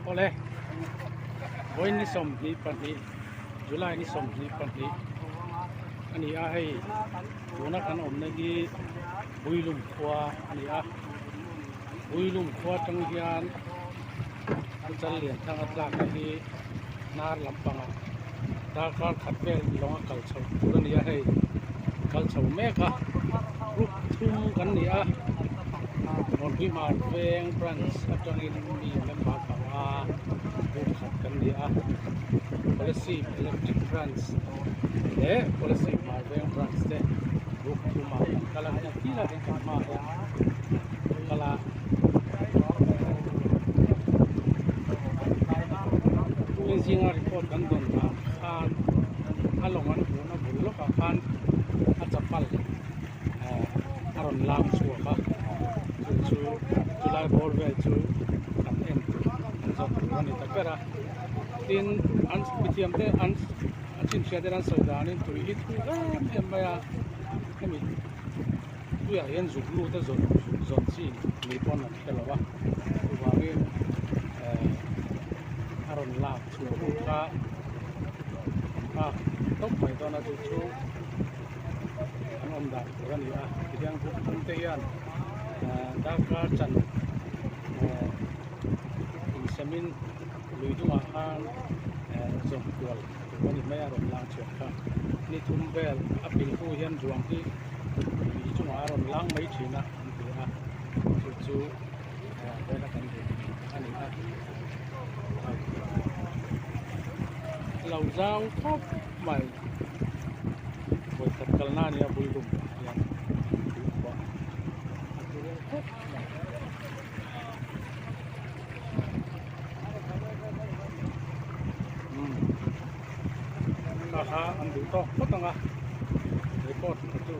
Awle, vawiin ni 22, July ni 22 a ni a, hei tuna kan awmna hi Builum khua a ni a, Builum khua atang hian Chal lian thanga tlakna hi hnar lampangah darkar khat vel lawnga kal chho tur a ni a, hei kal chho mek a, group thum kan ni a, Muanpui Hmar Veng branch atangin mi member panga group khat kan ni a, Kolasib Electric branch leh Kolasib Hmar Veng branch te group thumah kan kal a, heng thil ah hian kan hmaah hian kan kal a. Tuin zinga report kan dawn dan khan a lawng an hmuhna bul lawkah khan a chapal a rawn lang chhuak a chu chu chulai bawr vel chu kan en tur kan zawt tur a ni ta ber a tin an mithiam te an a chhinchhiah ten an sawi danin tui hi thu em em mai a hemi. Tuiah hian zuk lut a zawn zawn chi ni pawn an hre lo a chuvangin eh a rawn lak chhuah hun kha an nghak tawp mai dawn a chu chu an awm dan tur a ni a tihian group thum te hian eh darkar chan eh insemin lui dungah khan eh zawm kual tur a ni mai a rawn lak chhuah kha ni thum vel a pil hnu hian ruang hi. Tui chungah a rawn lang mai thin a an ti a chu chu vela kan duh a ni a lo zau khawp mai vawikhat kalna a nia bul lum ah hian tuikhuah a turu khawp mai. Kha kha an duh tawk phawt ang a record kha chu.